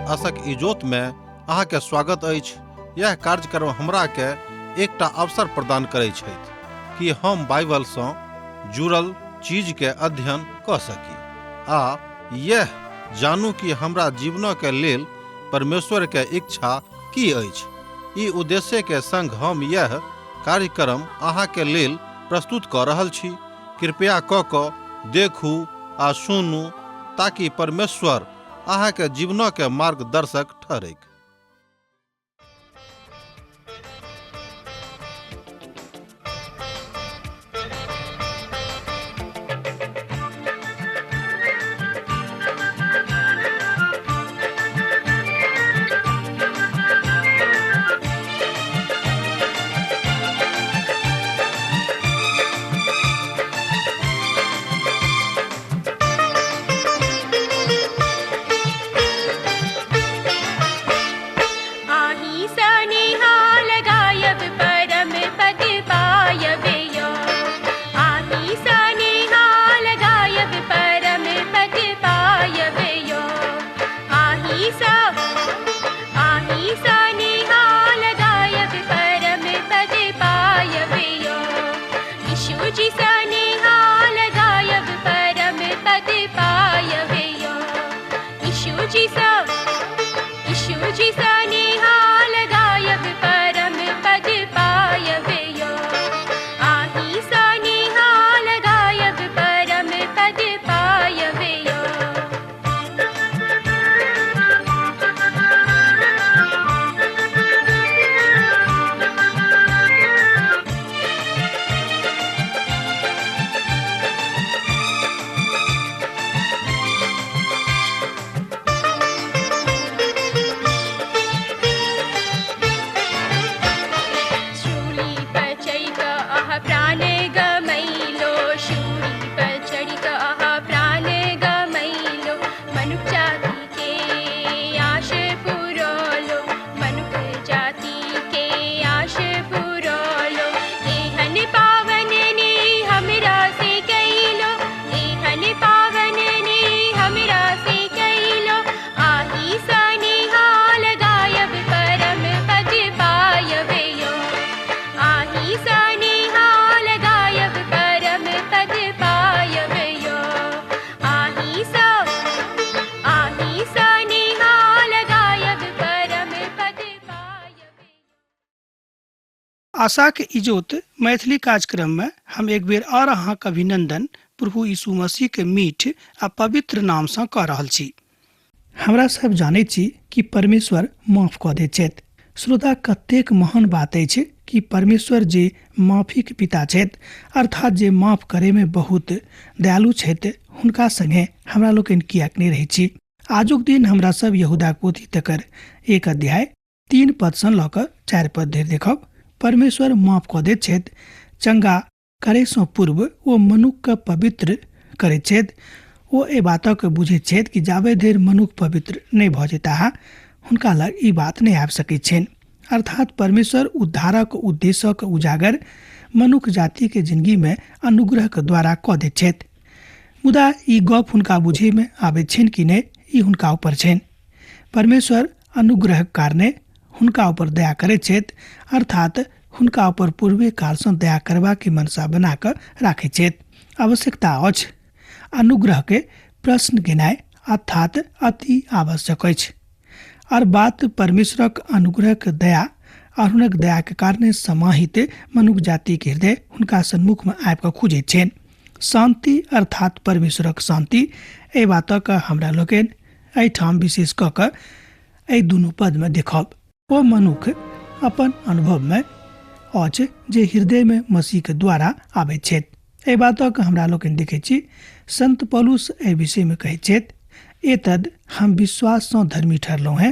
आशक इजोत में अहाँ के स्वागत अछि। यह कार्यक्रम हमरा के एकटा अवसर प्रदान करै छथि कि हम बाइबल सँ जुड़ल चीज के अध्ययन कऽ सकी आ यह जानू कि हमरा जीवन के लेल परमेश्वर के इच्छा की अछि। ई उद्देश्य के संग हम यह कार्यक्रम अहाँ के लेल प्रस्तुत कऽ रहल छी। कृपया कऽ कऽ देखू आ सुनू ताकि परमेश्वर अहाँ के जीवन के मार्गदर्शक ठहरैक। आही सनिहाल गायब परम पद पायब यो। आही सनिहाल गायब परम पद पायब यो। आही सा आही सनिहाल गायब परम पद पायब यो। यीशु जी सनिहाल गायब परम पद पायब यो। यीशु जी सा यीशु जी सनिहाल गायब परम पद पायब यो। आही सनिहाल गायब परम पद पायब यो। शूली पर चढ़ि कऽ अहाँ प्राण गमैलो। शूली पर चढ़ि कऽ अहाँ प्राण गमैलो। मनुख जाति के आश पुरौलो। मनुख जाति के आश पुरौलो। एहन पावन ने हमरा से कैलो। एहन पावन ने हमरा से कैलो। आही सनिहाल गायब परम पद पायब यो। आही सनिहाल गायब परम पद पायब यो। आही सा आही सनिहाल गायब परम पद पायब। आशाक इजोत मैथिली कार्यक्रम में हम एक बेर और अहाँक अभिनंदन प्रभु यीशु मसीह के मीठ आ पवित्र नाम सँ कऽ रहल छी। हमरा सब जानैत छी कि परमेश्वर माफ कऽ दैत छथि। श्रोता, कतेक महान बात अछि कि परमेश्वर जे माफीक पिता छथि, अर्थात जे माफ करे में बहुत दयालु छथि, हुनका संगे हमरा लोकनि किएक नहि रहैत छी। आजुक दिन हमरा सब यहूदाक पोथी तकर 1 अध्याय 3 पद सँ लऽ कऽ 4 पद धरि देखब। परमेश्वर माफ कऽ दैत छथि। चंगा करे सँ पूर्व ओ मनुख के पवित्र करैत छथि। ओ एहि बातक बुझैत छथि कि जाबे धरि मनुख पवित्र नहि भऽ जेताह हुनका लग ई बात नहि आबि सकैत छनि। अर्थात परमेश्वर उद्धारक उद्देश्यक उजागर मनुख जाति के जिंदगी में अनुग्रह के द्वारा कऽ दैत छथि। मुदा ई गप हुनका बुझे में आबैत छनि कि नहि, ई हुनका ऊपर छनि। परमेश्वर अनुग्रहक कारणे हुनका ऊपर दया करैत छथि, अर्थात हुनका ऊपर पूर्वे कालसँ दया करबाक मनसा बना कऽ राखैत छथि। आवश्यकता अछि अनुग्रह के प्रश्न केनाइ, अर्थात अति आवश्यक अछि। और बात परमेश्वरक अनुग्रहक दया और हुनक दया के कारणे समाहित मनुख जाति के हृदय हुनका सन्मुख में आबि कऽ खुजैत छनि। शांति अर्थात परमेश्वरक शांति, एहि बातक हमरा लोकनि एहिठाम विशेष कऽ कऽ एहि दुनू पदमे देखब। ओ मनुख अपन अनुभवमे अछि जे हृदयमे मसीहके द्वारा आबैत छथि। एहि बातक हमरा लोकनि देखैत छी। संत पौलुस एहि विषयमे कहैत छथि, एतद हम विश्वाससँ धर्मी ठहरलहुँ हेँ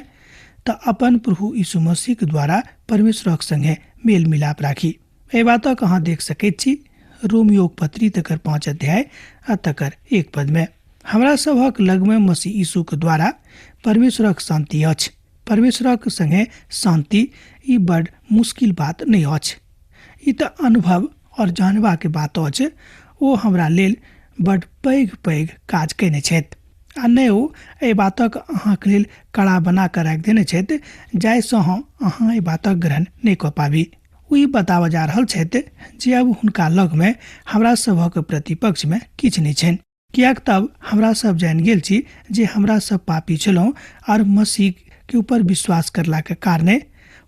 तऽ अपन प्रभु यीशु मसीहके द्वारा परमेश्वरक संगे मेल मिलाप राखी। एहि बातक अहाँ देख सकैत छी रोमियोक पत्री तकर 5 अध्याय आ तकर 1 पदमे। हमरा सभक लगमे मसीह यीशुके द्वारा परमेश्वरक शांति अछि। परमेश्वरक संगे शांति ई बड़ मुश्किल बात नहि अछि। ई तऽ अनुभव और जानबाक बात अछि। ओ हमरा लेल बड़ पैघ पैघ काज कयने छथि। आ नहि ओ एहि बातक अहाँके लेल कड़ा बना कऽ राखि देने छथि जाहिसँ अहाँ एहि बातक ग्रहण नहि कऽ पाबी। ओ ई बताबऽ जा रहल छथि जे अब हुनका लगमे हमरा सभक प्रतिपक्षमे किछु नहि छनि, किएक तब हमरा सब जानि गेल छी जे हमरा सब पापी छलहुँ और मसीह के ऊपर विश्वास करलाके कारणे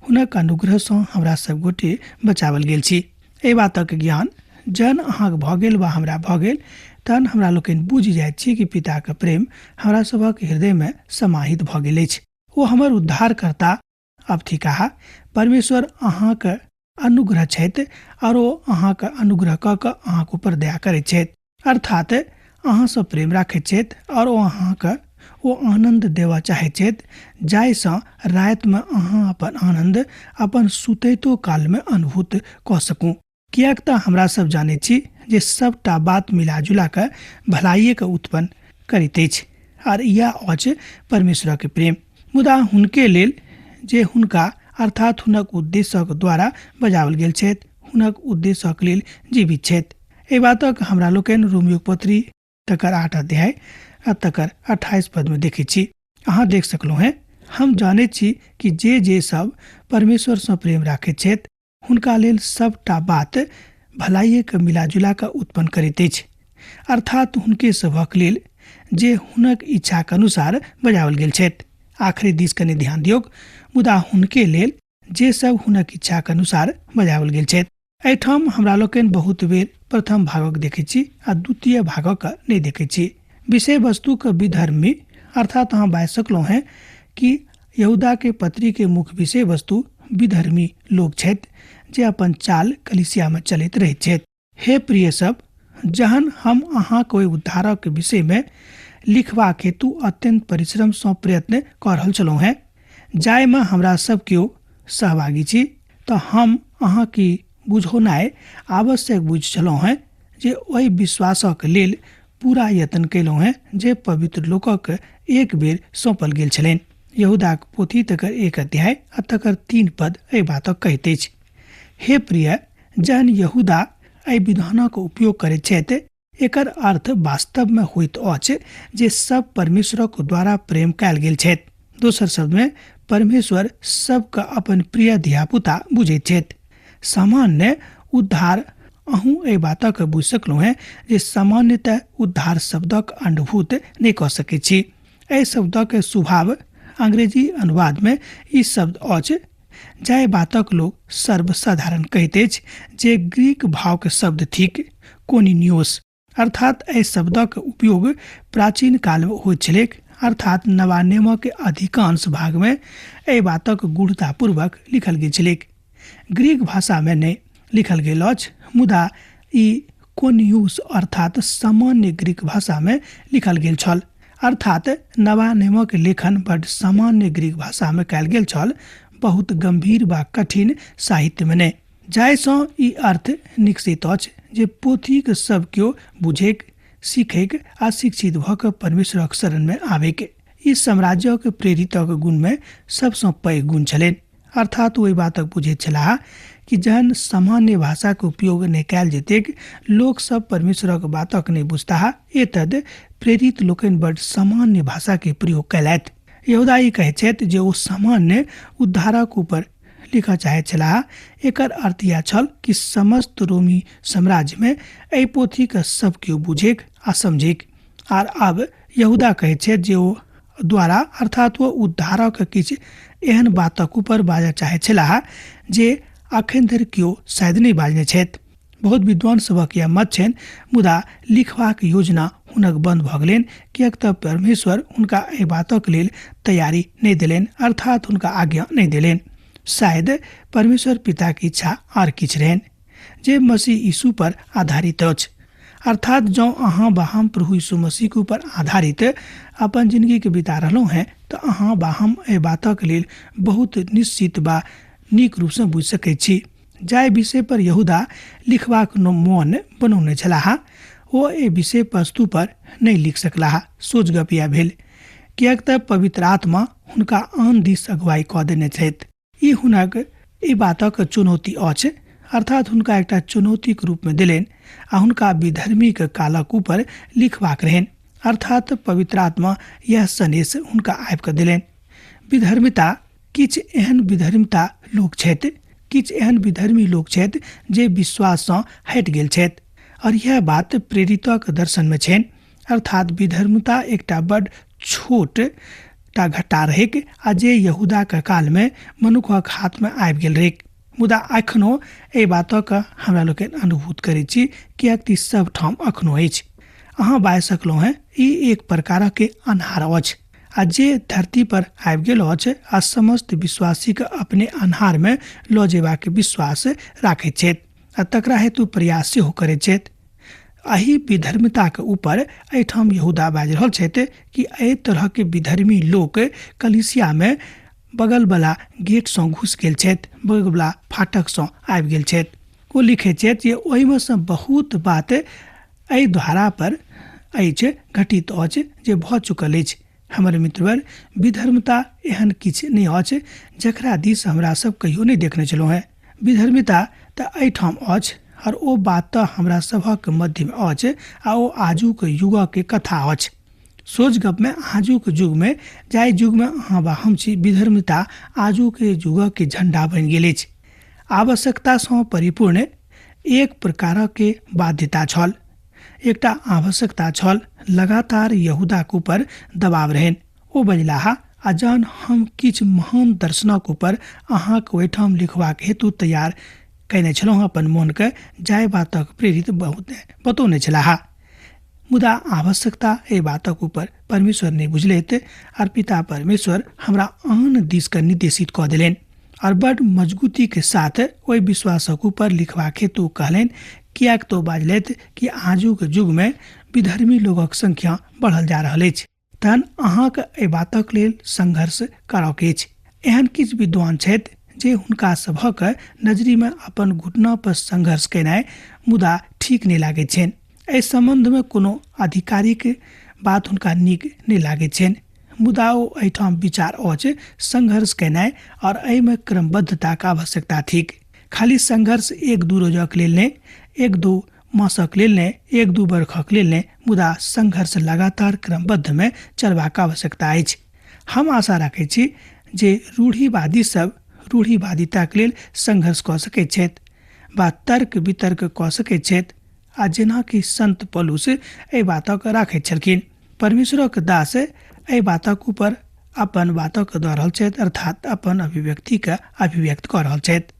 हुनक अनुग्रहसँ हमरा सब गोटे बचावल गेल छी। एहि बातक ज्ञान जहन अहाँके भऽ गेल वा हमरा भऽ गेल तहन हमरा लोकनि बुझि जाइत छी कि पिताके प्रेम हमरा सभक हृदयमे समाहित भऽ गेल अछि। ओ हमर उद्धारकर्ता अब थिकाह। परमेश्वर अहाँके अनुग्रह छथि और ओ अहाँके अनुग्रह कऽ कऽ अहाँके ऊपर दया करैत छथि, अर्थात अहाँसँ प्रेम राखैत छथि और ओ अहाँके ओ आनन्द देबऽ चाहैत छथि जाहिसँ रातिमे अहाँ अपन आनन्द अपन सुतैतो कालमे अनुभूत कऽ सकू। किएक तऽ हमरा सब जानैत छी जे सबटा बात मिलाजुला कऽ भलाइएके उत्पन्न करैत अछि आर इएह अछि परमेश्वरक प्रेम, मुदा हुनके लेल जे हुनका अर्थात हुनक उद्देश्यक द्वारा बजाओल गेल छथि, हुनक उद्देश्यक लेल जीवित छथि। एहि बातक हमरा लोकनि रोमियो पत्री तकर 8 अध्याय आ तकर 28 पदमे देखैत छी। अहाँ देख सकलहुँ हेँ, हम जानैत छी कि जे जे सब परमेश्वरसँ प्रेम राखैत छथि हुनका लेल सबटा बात भलाइएके मिलाजुला कऽ उत्पन्न करैत अछि, अर्थात हुनके सभक लेल जे हुनक इच्छाक अनुसार बजाओल गेल छथि। आखिरी दिस कनि ध्यान दियौक, मुदा हुनके लेल जे सब हुनक इच्छाक अनुसार बजाओल गेल छथि। एहिठाम हमरा लोकनि बहुत बेर प्रथम भागक देखैत छी आ द्वितीय भागक नहि देखैत छी। विषय वस्तुक विधर्मी, अर्थात अहाँ बाजि सकलहुँ हेँ कि यहूदा के पत्री के मुख्य विषय वस्तु विधर्मी लोक छथि जे अपन चाल कलिसिया में चलैत रहैत छथि। हे प्रिय सब, जहन हम अहाँक ओहि उद्धारक विषय में लिखबाक हेतु अत्यंत परिश्रम सँ प्रयत्न कऽ रहल छलहुँ हेँ, जाहिमे हमरा सब केओ सहभागी छी, तऽ हम अहाँके बुझौनाइ आवश्यक बुझि छलहुँ हेँ जे ओहि विश्वासक लेल पूरा यत्न कयलहुँ हेँ जे पवित्र लोकक एक बेर सौंपल गेल छलनि। यहूदाक पोथी तकर 1 अध्याय आ तकर 3 पद एहि बातक कहैत अछि। हे प्रिय, जहन यहूदा एहि विधानक उपयोग करैत छथि, एकर अर्थ वास्तवमे होइत अछि जे सब परमेश्वरक द्वारा प्रेम कयल गेल छथि। दोसर शब्दमे परमेश्वर सबके अपन प्रिय धियापुता बुझैत छथि। सामान्य उद्धार, अहूँ एहि बातक बुझि सकलहुँ हेँ जे सामान्यतः उद्धार शब्दक अनुभूत नहि कऽ सकैत छी। एहि शब्दक स्वभाव अंग्रेजी अनुवादमे ई शब्द अछि जाहि बातक लोक सर्वसाधारण कहैत अछि जे ग्रीक भावके शब्द थिक कोनिनियोस, अर्थात एहि शब्दक उपयोग प्राचीन कालमे होइत छलैक, अर्थात नवानियमक अधिकांश भागमे एहि बातक गूढ़तापूर्वक लिखल गेल छलैक। ग्रीक भाषामे नहि लिखल गेल अछि, मुदा ई कोनियूस अर्थात सामान्य ग्रीक भाषामे लिखल गेल छल, अर्थात नवानियमक लेखन बड्ड सामान्य ग्रीक भाषामे कयल गेल छल, बहुत गंभीर वा कठिन साहित्यमे नहि, जाहिसँ ई अर्थ निकसैत अछि जे पोथीक सब केओ बुझैक, सीखैक आ शिक्षित भऽ कऽ परमेश्वरक शरणमे आबैक। ई साम्राज्यक प्रेरितक गुणमे सबसँ पैघ गुण छलनि, अर्थात ओहि बातक बुझैत छलाह कि जहन सामान्य भाषाक उपयोग नहि कयल जेतैक, लोक सब परमेश्वरक बातक नहि बुझताह, एतद प्रेरित लोकनि बड्ड सामान्य भाषाके प्रयोग कयलथि। यहूदा ई कहैत छथि जे ओ सामान्य उद्धारक ऊपर लिखऽ चाहैत छलाह। एकर अर्थ इएह छल कि समस्त रोमी साम्राज्यमे एहि पोथीके सब केओ बुझैक आ समझैक। आर आब यहूदा कहैत छथि जे ओ द्वारा अर्थात ओ उद्धारक किछु एहन बातक ऊपर बाजऽ चाहैत छलाह जे अखन धरि केओ शायद नहि बाजने छथि। बहुत विद्वान सभक यह मत छनि, मुदा लिखबाक योजना हुनक बंद भऽ गेलनि, किएक तऽ परमेश्वर हुनका एहि बातक लेल तैयारी नहि देलनि, अर्थात हुनका आज्ञा नहि देलनि। शायद परमेश्वर पिताक इच्छा आर किछु रहनि जे मसीह यीशु पर आधारित अछि। अर्थात जँ अहाँ वा हम प्रभु यीशु मसीह के ऊपर आधारित अपन जिंदगी के बिता रहलहुँ हेँ तऽ अहाँ वा हम एहि बातक लेल बहुत निश्चित वा नीक रूपसँ बुझि सकैत छी। जाहि विषय पर यहूदा लिखबाक मोन बनौने छलाह ओ एहि विषय वस्तु पर नहि लिख सकलाह। सोच गप इएह भेल, किएक तऽ पवित्र आत्मा हुनका आन दिस अगुवाई कऽ देने छथि। ई हुनक एहि बातक चुनौती अछि, अर्थात हुनका एकटा चुनौतीक रूपमे देलनि आ हुनका विधर्मीक कालक ऊपर लिखबाक रहनि, अर्थात पवित्र आत्मा यह सनेस हुनका आबि कऽ देलनि। विधर्मिता, किछु एहन विधर्मिता लोक छथि, किछु एहन विधर्मी लोक छथि जे विश्वाससँ हटि गेल छथि और यह बात प्रेरितक दर्शनमे छनि। अर्थात विधर्मता एकटा बड छोट टा घट्टा रहैक आ जे यहूदाके कालमे मनुखक हाथमे आबि गेल रहैक। मुदा एखनो एहि बातक हमरा लोकनि अनुभूत करै छी, किएक तऽ सब ठाम एखनो अछि। अहाँ बाजि सकलहुँ हेँ, ई एक प्रकारक अन्हार अछि आ जे धरती पर आबि गेल अछि आ समस्त विश्वासीके अपने अन्हारमे लऽ जेबाक विश्वास राखैत छथि आ तकरा हेतु प्रयास सेहो करैत छथि। एहि विधर्मिताके ऊपर एहिठाम यहूदा बाजि रहल छथि कि एहि तरहके विधर्मी लोक कलीसियामे बगलवला गेटसँ घुसि गेल छथि, बगलवला फाटकसँ आबि गेल छथि। ओ लिखैत छथि जे ओहिमे सँ बहुत बात एहि द्वारा पर अछि घटित अछि जे भऽ चुकल अछि। हमर मित्रवर, विधर्मता एहन किछु नहि अछि जकरा दिस हमरा सब कहियो नहि देखने छलहुँ हेँ। विधर्मिता तऽ एहिठाम अछि और ओ बात तऽ हमरा सभक मध्यमे अछि आ ओ आजुक युगक कथा अछि। सोच गपमे आजुक युगमे, जाहि युगमे अहाँ वा हम छी, विधर्मिता आजुक युगक झंडा बनि गेल अछि। आवश्यकतासँ परिपूर्ण एक प्रकारक बाध्यता छल, एकटा आवश्यकता छल। लगातार यहूदाक ऊपर दबाव रहनि। ओ बजलाह, आ जहन हम किछु महान दर्शनक ऊपर अहाँक ओहिठाम लिखबाक हेतु तैयार कयने छलहुँ, अपन मोनके जाहि बातक प्रेरित बहुत बतौने छलाह, मुदा आवश्यकता एहि बातक ऊपर परमेश्वर नहि बुझलथि आर पिता परमेश्वर हमरा आन दिसके निर्देशित कऽ देलनि और बड मजबूतीके साथ ओहि विश्वासक ऊपर लिखबाक हेतु कहलनि, किएक तो बाजलथि कि आजुक युगमे विधर्मी लोकक संख्या बढ़ल जा रहल अछि, तहन अहाँके एहि बातक लेल संघर्ष करऽके अछि। एहन किछु विद्वान छथि जे हुनका सभक नजरिमे अपन घुटना पर संघर्ष केनाइ मुदा ठीक नहि लागैत छनि। एहि सम्बन्धमे कोनो आधिकारिक बात हुनका नीक नहि लागैत छनि, मुदा ओ एहिठाम विचार अछि संघर्ष केनाइ और एहिमे क्रमबद्धताक आवश्यकता थिक। खाली संघर्ष एक दू रोजक लेल नहि, एक दू मासक लेल नहि, एक दू बरखक लेल नहि, मुदा संघर्ष लगातार क्रमबद्धमे चलबाक आवश्यकता अछि। हम आशा राखै छी जे रूढ़िवादी सब रूढ़िवादिताक लेल संघर्ष कऽ सकैत छथि वा तर्क वितर्क कऽ सकैत छथि, आ जेनाकि संत पौलुस एहि बातक राखैत छलखिन। परमेश्वरक दास एहि बातक ऊपर अपन बातक दऽ रहल छथि, अर्थात अपन अभिव्यक्तिके अभिव्यक्त कऽ रहल छथि।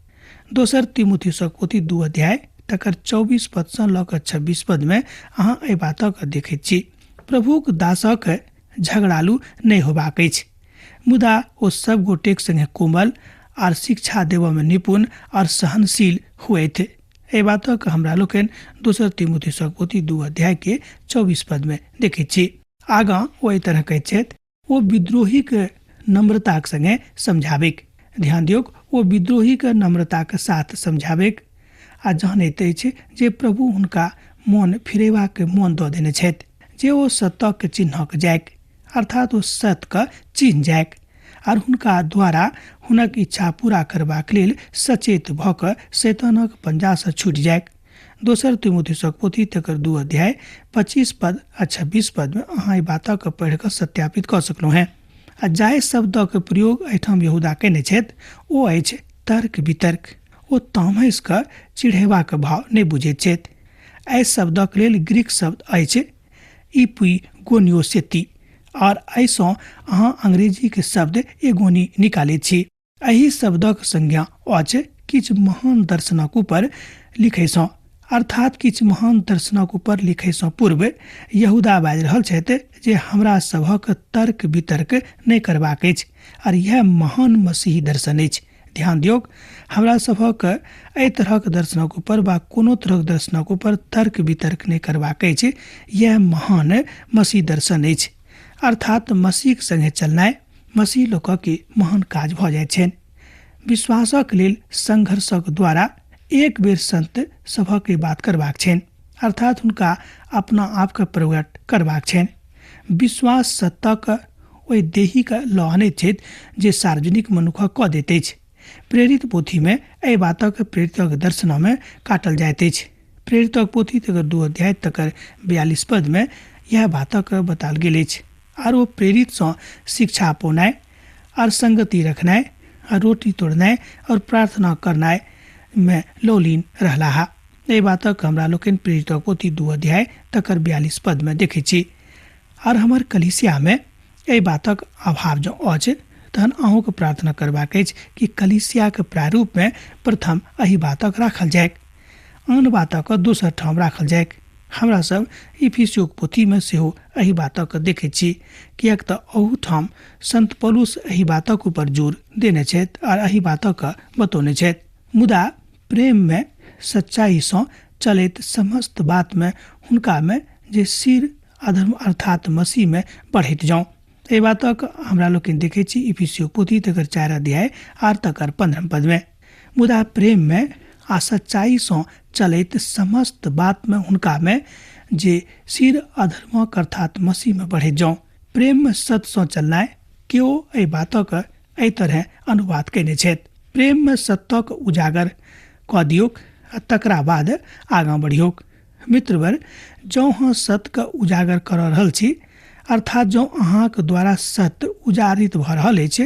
दोसर तिमुथियुसक पोथी 2 अध्याय तकर 24 पदसँ लऽ कऽ 26 पदमे अहाँ एहि बातक देखैत छी। प्रभुक दासक झगड़ालू नहि होबाक अछि, मुदा ओ सब गोटेक संगे कोमल आर शिक्षा देबऽमे निपुण आर सहनशील हुएथि। एहि बातक हमरा लोकनि दोसर तिमुथियुसक पोथी 2 अध्याय के 24 पदमे देखैत छी। आगाँ ओ एहि तरह कहैत छथि, ओ विद्रोहीक नम्रताक संगे समझाबैक। ध्यान दियौक, ओ विद्रोहीक नम्रताक साथ समझाबैक आ जानैत अछि जे प्रभु हुनका मोन फिरेबाक मोन दऽ देने छथि जे ओ सतक चिन्हक जाइक, अर्थात ओ सतक चिन्ह जाइक आर हुनका द्वारा हुनक इच्छा पूरा करबाक लेल सचेत भऽ कऽ शैतानक पंजासँ छूटि जाइक। दोसर तिमुथियुसक पोथी तकर 2 अध्याय 25 पद आ 26 पदमे अहाँ एहि बातक पढ़ि कऽ सत्यापित कऽ सकलहुँ हेँ। आ जाहि शब्दक प्रयोग एहिठाम यहूदा कयने छथि ओ अछि तर्क वितर्क। ओ तामसि कऽ चिढ़ेबाक भाव नहि बुझैत छथि। एहि शब्दक लेल ग्रीक शब्द अछि इपिगोनियोसेती और एहिसँ अहाँ अंग्रेजीके शब्द एगोनी निकालैत छी। एहि शब्दक संज्ञा अछि किछु महान दर्शनक ऊपर लिखैसँ, अर्थात किछु महान दर्शनक ऊपर लिखैसँ पूर्व यहूदा बाजि रहल छथि जे हमरा सभक तर्क वितर्क नहि करबाक अछि और यह महान मसीही दर्शन अछि। ध्यान दियौक, हमरा सभक एहि तरहक दर्शनक ऊपर वा कोनो तरहक दर्शनक ऊपर तर्क वितर्क नहि करबाक अछि। यह महान मसीह दर्शन अछि, अर्थात मसीहक संगे चलनाइ मसीह लोकक महान काज भऽ जाइत छनि। विश्वासक लेल संघर्षक द्वारा एक बेर संत सभक बात करबाक छनि, अर्थात हुनका अपना आपके प्रकट करबाक छनि। विश्वास सत्यक ओहि देहीके लऽ अनैत छथि जे सार्वजनिक मनुखक कऽ दैत अछि। प्रेरित पोथीमे एहि बातक प्रेरितक दर्शनमे काटल जाइत अछि। प्रेरितक पोथी तकर 2 अध्याय तकर 42 पदमे यह बातक बताल गेल अछि। आर ओ प्रेरितसँ शिक्षा पौनाइ आर संगति रखनाइ आ रोटी तोड़नाइ और प्रार्थना करनाइ मे लौलीन रहलाह। एहि बातक हमरा लोकनि प्रेरितक पोथी 2 अध्याय तकर 42 पद मे देखै छी। आर हमर कलीसियामे एहि बातक अभाव जँ अछि तहन अहूँके प्रार्थना करबाक अछि कि कलीसियाके प्रारूपमे प्रथम एहि बातक राखल जाय, आन बातक दोसर ठाम राखल जाय। हमरा सब इफिसियोक पोथीमे सेहो एहि बातक देखै छी, किएक तऽ अहूठाम संत पौलुस एहि बातक ऊपर जोर देने छथि आर एहि बातक बतौने छथि। मुदा प्रेममे सच्चाइसँ चलैत समस्त बातमे हुनकामे जे सिर अधर्म अर्थात मसीहमे बढ़ैत जाउँ। एहि बातक हमरा लोकनि देखै छी इफिसियोक पोथी तकर 4 अध्याय आर तकर 15 पदमे। मुदा प्रेममे आ सच्चाइसँ चलैत समस्त बातमे हुनकामे जे सिर अधर्मक अर्थात मसीहमे बढ़ैत जाउँ। प्रेममे सत्यसँ चलनाइ केओ एहि बातक एहि तरह अनुवाद कयने छथि। प्रेममे सत्यक उजागर कऽ दियौक आ तकरा बाद आगाँ बढ़ियौक। मित्रवर, जँ अहाँ सत्यके उजागर कऽ रहल छी, अर्थात जँ अहाँके द्वारा सत्य उजारित भऽ रहल अछि,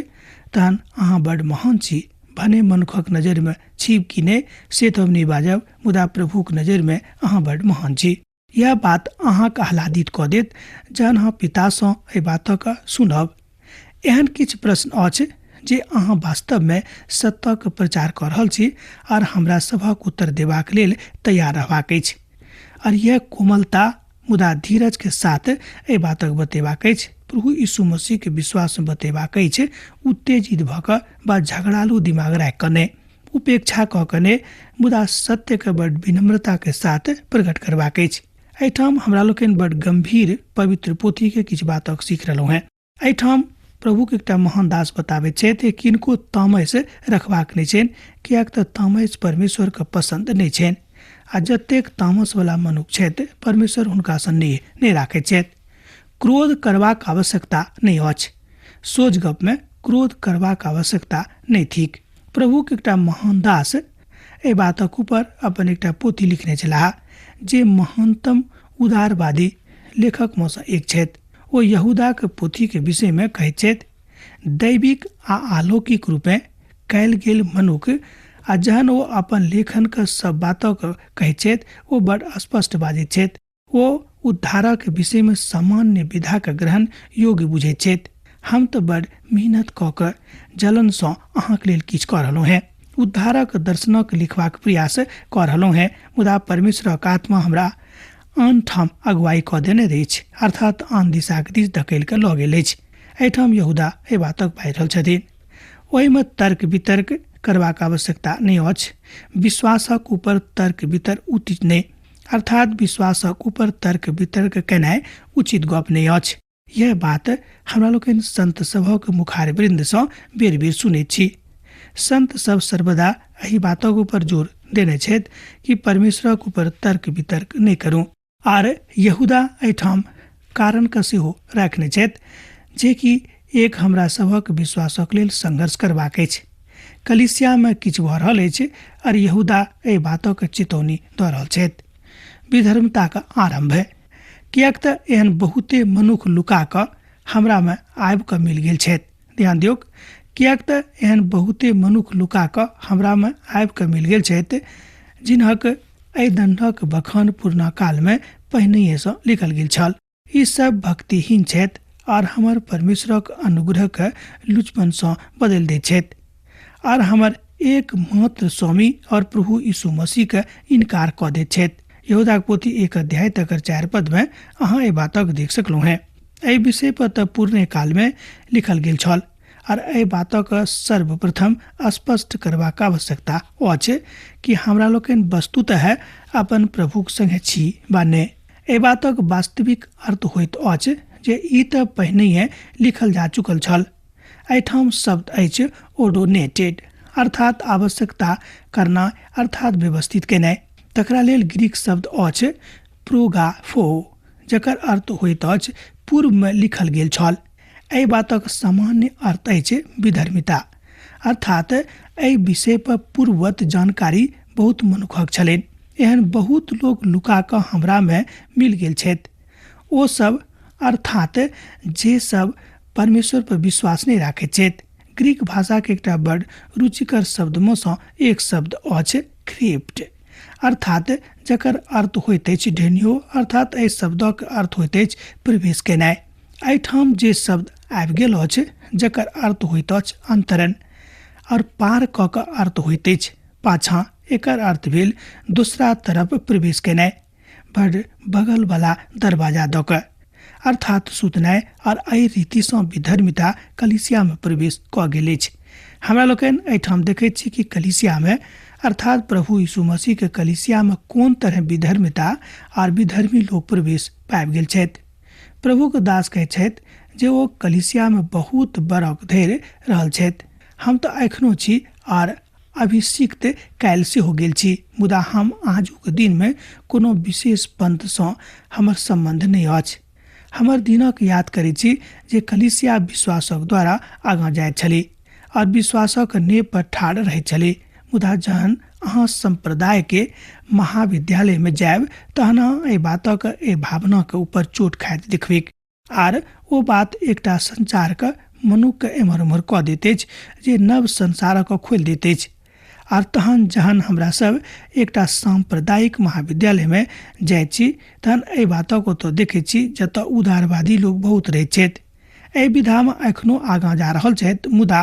तहन अहाँ बड़ महान छी। भने मनुखक नजरिमे छी कि नहि से तऽ हम नहि बाजब, मुदा प्रभुक नजरिमे अहाँ बड़ महान छी। यह बात अहाँके आह्लादित कऽ देत जहन अहाँ पितासँ एहि बातक सुनब। एहन किछु प्रश्न अछि जे अहाँ वास्तवमे सत्यक प्रचार कऽ रहल छी आर हमरा सभक उत्तर देबाक लेल तैयार रहबाक अछि। आर यह कोमलता मुदा धीरज के साथ एहि बातक बतेबाक अछि, प्रभु यीशु मसीह के विश्वास में बतेबाक अछि, उत्तेजित भऽ कऽ वा झगड़ालू दिमाग राखि कऽ नहि, उपेक्षा कऽ कऽ नहि, मुदा सत्यके बड़ विनम्रता के साथ प्रकट करबाक अछि। एहिठाम हमरा लोकनि बड़ गंभीर पवित्र पोथी के किछु बातक सीख रहलहुँ हेँ। एहिठाम प्रभुके एकटा महान दास बताबैत छथि किनको तामस रखबाक नहि छनि, किएक तऽ तामस परमेश्वरके पसन्द नहि छनि आ जतेक तामसवला मनुख छथि परमेश्वर हुनकासँ नहि राखैत छथि। क्रोध करबाक आवश्यकता नहि अछि। सोझ गपमे क्रोध करबाक आवश्यकता नहि थिक। प्रभुके एकटा महान दास एहि बातक ऊपर अपन एकटा पोथी लिखने छलाह जे महानतम उदारवादी लेखकमे सँ एक छथि। ओ यहूदाक पोथीके विषयमे कहैत छथि, दैविक आ अलौकिक रूपेँ कयल गेल मनुख, आ जहन ओ अपन लेखनके सब बातक कहैत छथि ओ बड़ स्पष्ट बाजैत छथि। ओ उद्धारक विषयमे सामान्य विधाके ग्रहण योग्य बुझैत छथि। हम तऽ बड़ मेहनत कऽ कऽ जलनसँ अहाँके लेल किछु कऽ रहलहुँ हेँ, उद्धारक दर्शनक लिखबाक प्रयास कऽ रहलहुँ हेँ, मुदा परमेश्वरक आत्मा हमरा आन ठाम अगुवाई कऽ देने अछि, अर्थात आन दिशाक दिस धकेल कऽ लऽ गेल अछि। एहिठाम यहूदा एहि बातक बाजि रहल छथिन। ओहिमे तर्क वितर्क करबाक आवश्यकता नहि अछि। विश्वासक ऊपर तर्क वितर्क उचित नहि, अर्थात विश्वासक ऊपर तर्क वितर्क केनाइ उचित गप नहि अछि। यह बात हमरा लोकनि संत सभक मुखार वृन्दसँ बेर बेर सुनैत छी। संत सब सर्वदा एहि बातक ऊपर जोर देने छथि कि परमेश्वरक ऊपर तर्क वितर्क नहि करू। आर यहूदा एहिठाम कारणके सेहो राखने छथि जे कि एक हमरा सभक विश्वासक लेल संघर्ष करबाक अछि। कलीसियामे किछु भऽ रहल अछि आर यहूदा एहि बातक चेतौनी दऽ रहल छथि। विधर्मताक आरम्भ है, किएक तऽ एहन बहुते मनुख लुका कऽ हमरामे आबि कऽ मिल गेल छथि। ध्यान दियौक, किएक तऽ एहन बहुते मनुख लुका कऽ हमरामे आबि कऽ मिल गेल छथि जिनहक एहि दण्डक बखान पुरना कालमे पहिनहिएसँ लिखल गेल छल। ई सब भक्तिहीन छथि आर हमर परमेश्वरक अनुग्रहके लुचपनसँ बदलि दैत छथि आर हमर एकमात्र स्वामी और प्रभु यीशु मसीहके इनकार कऽ दैत छथि। यहूदाक पोथी 1 अध्याय तकर 4 पदमे अहाँ एहि बातक देख सकलहुँ हेँ। एहि विषय पर तऽ पुरने कालमे लिखल गेल छल आर एहि बातक सर्वप्रथम स्पष्ट करबाक आवश्यकता अछि कि हमरा लोकनि वस्तुतः अपन प्रभुक संगे छी वा नहि। एहि बातक वास्तविक अर्थ होइत अछि जे ई तऽ पहिनहिए लिखल जा चुकल छल। एहिठाम शब्द अछि ओडोनेटेड, अर्थात आवश्यकता करना, अर्थात व्यवस्थित केनाइ। तकरा लेल ग्रीक शब्द अछि प्रोगाफो, जकर अर्थ होइत अछि पूर्वमे लिखल गेल छल। एहि बातक सामान्य अर्थ अछि विधर्मिता, अर्थात एहि विषय पर पूर्ववत जानकारी बहुत मनुखक छलनि। एहन बहुत लोक लुका कऽ हमरामे मिल गेल छथि। ओ सब अर्थात जे सब परमेश्वर पर विश्वास नहि राखैत छथि। ग्रीक भाषाके एकटा बड़ रुचिकर शब्दमे सँ एक शब्द अछि क्रिप्ट, अर्थात जकर अर्थ होइत अछि ढेनियो, अर्थात एहि शब्दक अर्थ होइत अछि प्रवेश केनाइ। एहिठाम जे शब्द आबि गेल अछि जकर अर्थ होइत अछि अंतरण और पार कऽ कऽ अर्थ होइत अछि पाछाँ। एकर अर्थ भेल दोसरा तरफ प्रवेश केनाइ, बड़ बगलवला दरवाजा दऽ कऽ, अर्थात सुतनाइ। और एहि रीतिसँ विधर्मिता कलिसियामे प्रवेश कऽ गेल अछि। हमरा लोकनि एहिठाम देखैत छी कि कलिसियामे, अर्थात प्रभु यीशु मसीहके कलिसियामे कोन तरह विधर्मिता और विधर्मी लोक प्रवेश पाबि गेल छथि। प्रभुके दास कहैत छथि जे ओ कलिसियामे बहुत बरख धरि रहल छथि। हम तऽ एखनो छी आर अभिषिक्त काल्हि सेहो गेल छी, मुदा हम आजुक दिनमे कोनो विशेष पंथसँ हमर सम्बन्ध नहि अछि। हमर दिनक याद करै छी जे कलिसिया विश्वासक द्वारा आगाँ जाइत छली और विश्वासक नेह पर ठाढ़ रहैत छली, मुदा जहन अहाँ सम्प्रदायके महाविद्यालयमे जायब तहन अहाँ एहि बातक, एहि भावनाके ऊपर चोट खाइत देखबैक। आर ओ बात एकटा संचारके मनुक्खके एम्हर ओम्हर कऽ दैत अछि जे नव संसारके खोलि दैत अछि। आर तहन जहन हमरा सब एकटा सांप्रदायिक महाविद्यालयमे जाइत छी तहन एहि बातक ओतऽ देखैत छी जतऽ उदारवादी लोक बहुत रहैत छथि। एहि विधामे एखनो आगाँ जा रहल छथि, मुदा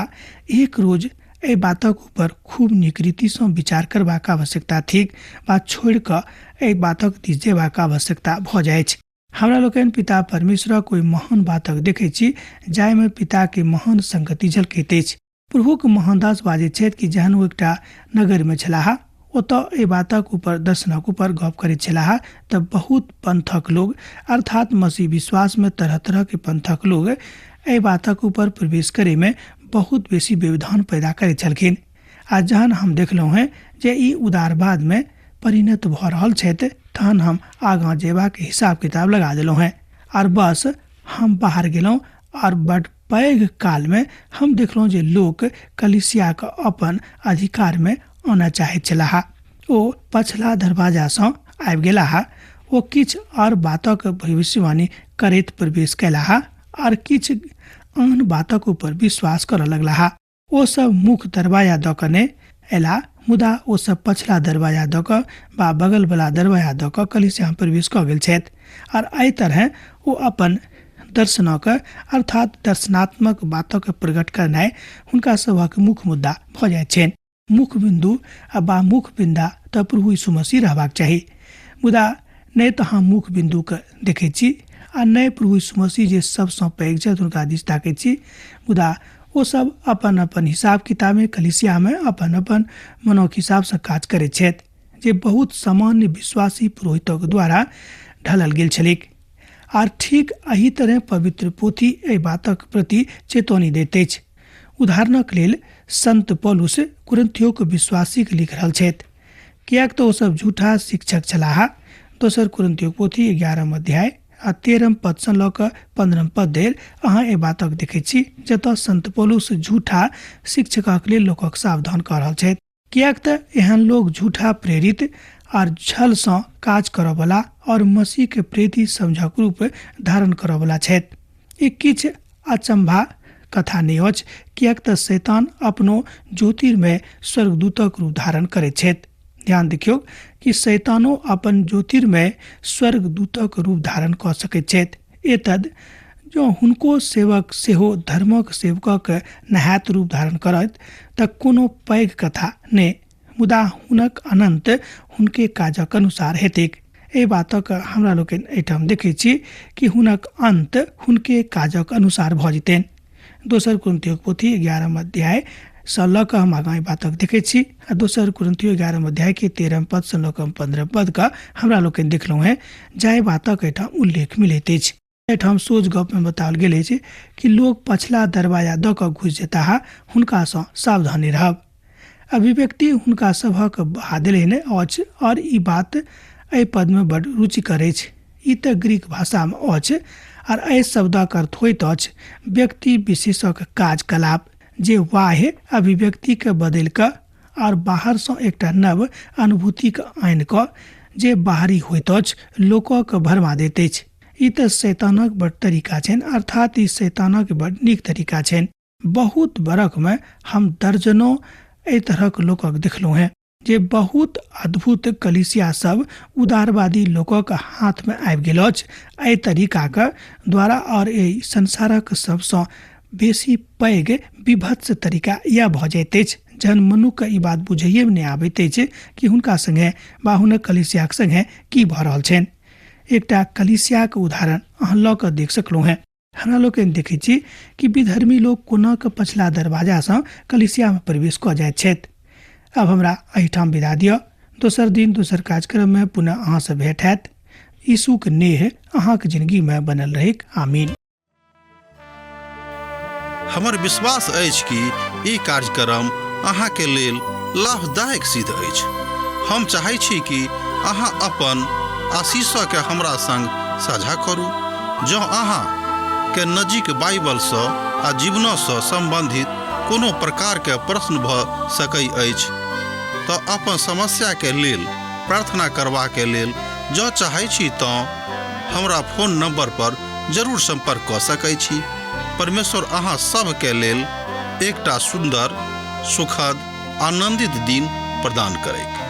एक रोज एहि बातक ऊपर खूब नीक रीतिसँ विचार करबाक आवश्यकता थिक वा छोड़ि कऽ एहि बातक दिस जेबाक आवश्यकता भऽ जाइछ। हमरा लोकनि पिता परमेश्वरक ओहि महान बातक देखैत छी जाहिमे पिताके महान संगति झलकैत अछि। प्रभुक महानदास बाजैत छथि कि जहन ओ एकटा नगरमे छलाह ओतऽ एहि बातक ऊपर दर्शनक ऊपर गप करैत छलाह तऽ बहुत पंथक लोग, अर्थात मसीह विश्वासमे तरह तरहके पंथक लोग एहि बातक ऊपर प्रवेश करैमे बहुत बेसी व्यवधान पैदा करैत छलखिन। आ जहन हम देखलहुँ हेँ जे ई उदारवादमे परिणत भऽ रहल छथि तहन हम आगाँ जेबाक हिसाब किताब लगा देलहुँ हेँ आर बस हम बाहर गेलहुँ। आर बड पैघ कालमे हम देखलहुँ जे लोक कलिसियाके अपन अधिकारमे आनऽ चाहैत छलाह। ओ पछिला दरवाजासँ आबि गेलाह। ओ किछु आर बातक भविष्यवाणी करैत प्रवेश कयलाह आर किछु आन बातक ऊपर विश्वास करऽ लगलाह। ओ सब मुख्य दरवाजा दऽ कऽ नहि अयलाह, मुदा ओ सब पछिला दरवाजा दऽ कऽ वा बगलवला दरवाजा दऽ कऽ कलिसियामे प्रवेश कऽ गेल छथि। आर एहि तरहेँ ओ अपन दर्शनक, अर्थात दर्शनात्मक बातक प्रकट करनाइ हुनका सभक मुख्य मुद्दा भऽ जाइत छनि। मुख्य बिन्दु आ वा मुख्य बिन्दा तऽ प्रभु यीशु मसीह रहबाक चाही, मुदा नहि तऽ हम मुख्य बिन्दुके देखैत छी आ नहि प्रभु यीशु मसीह जे सबसँ पैघ छथि हुनका दिस ताकैत छी, मुदा ओ सब अपन अपन हिसाब किताबमे कलिसियामे अपन अपन मनोक हिसाबसँ काज करैत छथि जे बहुत सामान्य विश्वासी पुरोहितक द्वारा ढालल गेल छलैक। आर ठीक एहि तरह पवित्र पोथी एहि बातक प्रति चेतौनी दैत अछि। उदाहरणक लेल संत पौलुस कुरिन्थियोक विश्वासीके लिख रहल छथि, किएक तऽ ओसभ झूठा शिक्षक छलाह। दोसर कुरिन्थियोक पोथी 11 अध्याय आ 13 पदसँ लऽ कऽ 15 पद धरि अहाँ एहि बातक देखैत छी जतऽ संत पौलुस झूठा शिक्षकक लेल लोकक सावधान कऽ रहल छथि, किएक तऽ एहन लोक झूठा प्रेरित आर छलसँ काज करऽवला और मसीहके प्रेरित समझक रूप धारण करऽवला छथि। ई किछु अचंभा कथा नहि अछि, किएक तऽ शैतान अपनो ज्योतिर्मय स्वर्गदूतक रूप धारण करैत छथि। ध्यान देखियौ कि शैतानो अपन ज्योतिर्मय स्वर्गदूतक रूप धारण कऽ सकैत छथि। एतद जँ हुनको सेवक सेहो धर्मक सेवकक नहायत रूप धारण करत तऽ कोनो पैघ कथा नहि, मुदा हुनक अनंत हुनके काजक अनुसार हेतैक। एहि बातक हमरा लोकनि एहिठाम देखैत छी कि हुनक अंत हुनके काजक अनुसार भऽ जेतनि। दोसर कुरिन्थियोक पोथी 11 अध्याय सँ लऽ कऽ हम आगाँ एहि बातक देखैत छी आ दोसर कुरिन्थियो 11 अध्याय के 13 पद सँ लऽ कऽ 15 पद का हमरा लोकनि देखलहुँ हेँ जाहि बातक एहिठाम उल्लेख मिलैत अछि। एहिठाम सोझ गपमे बताओल गेल अछि कि लोक पछिला दरवाजा दऽ कऽ घुसि जेताह, हुनकासँ सावधानी रहब। अभिव्यक्ति हुनका सभक बहा देलनि अछि और ई बात एहि पदमे बड रुचिकर अछि। ई तऽ ग्रीक भाषामे अछि आर एहि शब्दक अर्थ होइत अछि व्यक्ति विशेषक काजकलाप जे बाह्य अभिव्यक्तिके बदलि कऽ आर बाहरसँ एकटा नव अनुभूतिके आनि कऽ जे बाहरी होइत अछि लोकक भरमा दैत अछि। ई तऽ शैतानक बड तरीका छनि, अर्थात ई शैतानक बड नीक तरीका छनि। बहुत बरखमे हम दर्जनों एहि तरहक लोकक देखलहुँ हेँ जे बहुत अद्भुत कलिसिया सब उदारवादी लोकक हाथमे आबि गेल अछि एहि तरीकाके द्वारा, आओर एहि संसारक सबसँ बेसी पैघ विभत्स तरीका इएह भऽ जाइत अछि जहन मनुक्खके ई बात बुझैएमे नहि आबैत अछि कि हुनका सङ्गे वा हुनक कलिसियाक सङ्गे की भऽ रहल छनि। एकटा कलिसियाक उदाहरण अहाँ लऽ कऽ देख सकलहुँ हेँ। हमरा लोकनि देखैत छी कि विधर्मी लोक कोना कऽ पछिला दरवाजासँ कलिसियामे प्रवेश कऽ जाइत छथि। आब हमरा एहिठाम विदा दिअ। दोसर दिन दोसर कार्यक्रममे पुनः अहाँसँ भेंट हैत। यीशुक नेह अहाँक जिंदगीमे बनल रहैक। आमीन। हमर विश्वास अछि कि ई कार्यक्रम अहाँके लेल लाभदायक सिद्ध अछि। हम चाहै छी कि अहाँ अपन आशीषके हमरा संग साझा करू। जँ अहाँ के नजीक बाइबलसँ आ जीवनसँ सम्बन्धित कोनो प्रकारके प्रश्न भऽ सकै अछि तऽ अपन समस्याके लेल प्रार्थना करबाके लेल जँ चाहै छी तँ हमरा फोन नंबर पर जरूर संपर्क कऽ सकै छी। परमेश्वर अहाँ सभके लेल एकटा सुन्दर, सुखद, आनंदित दिन प्रदान करैक।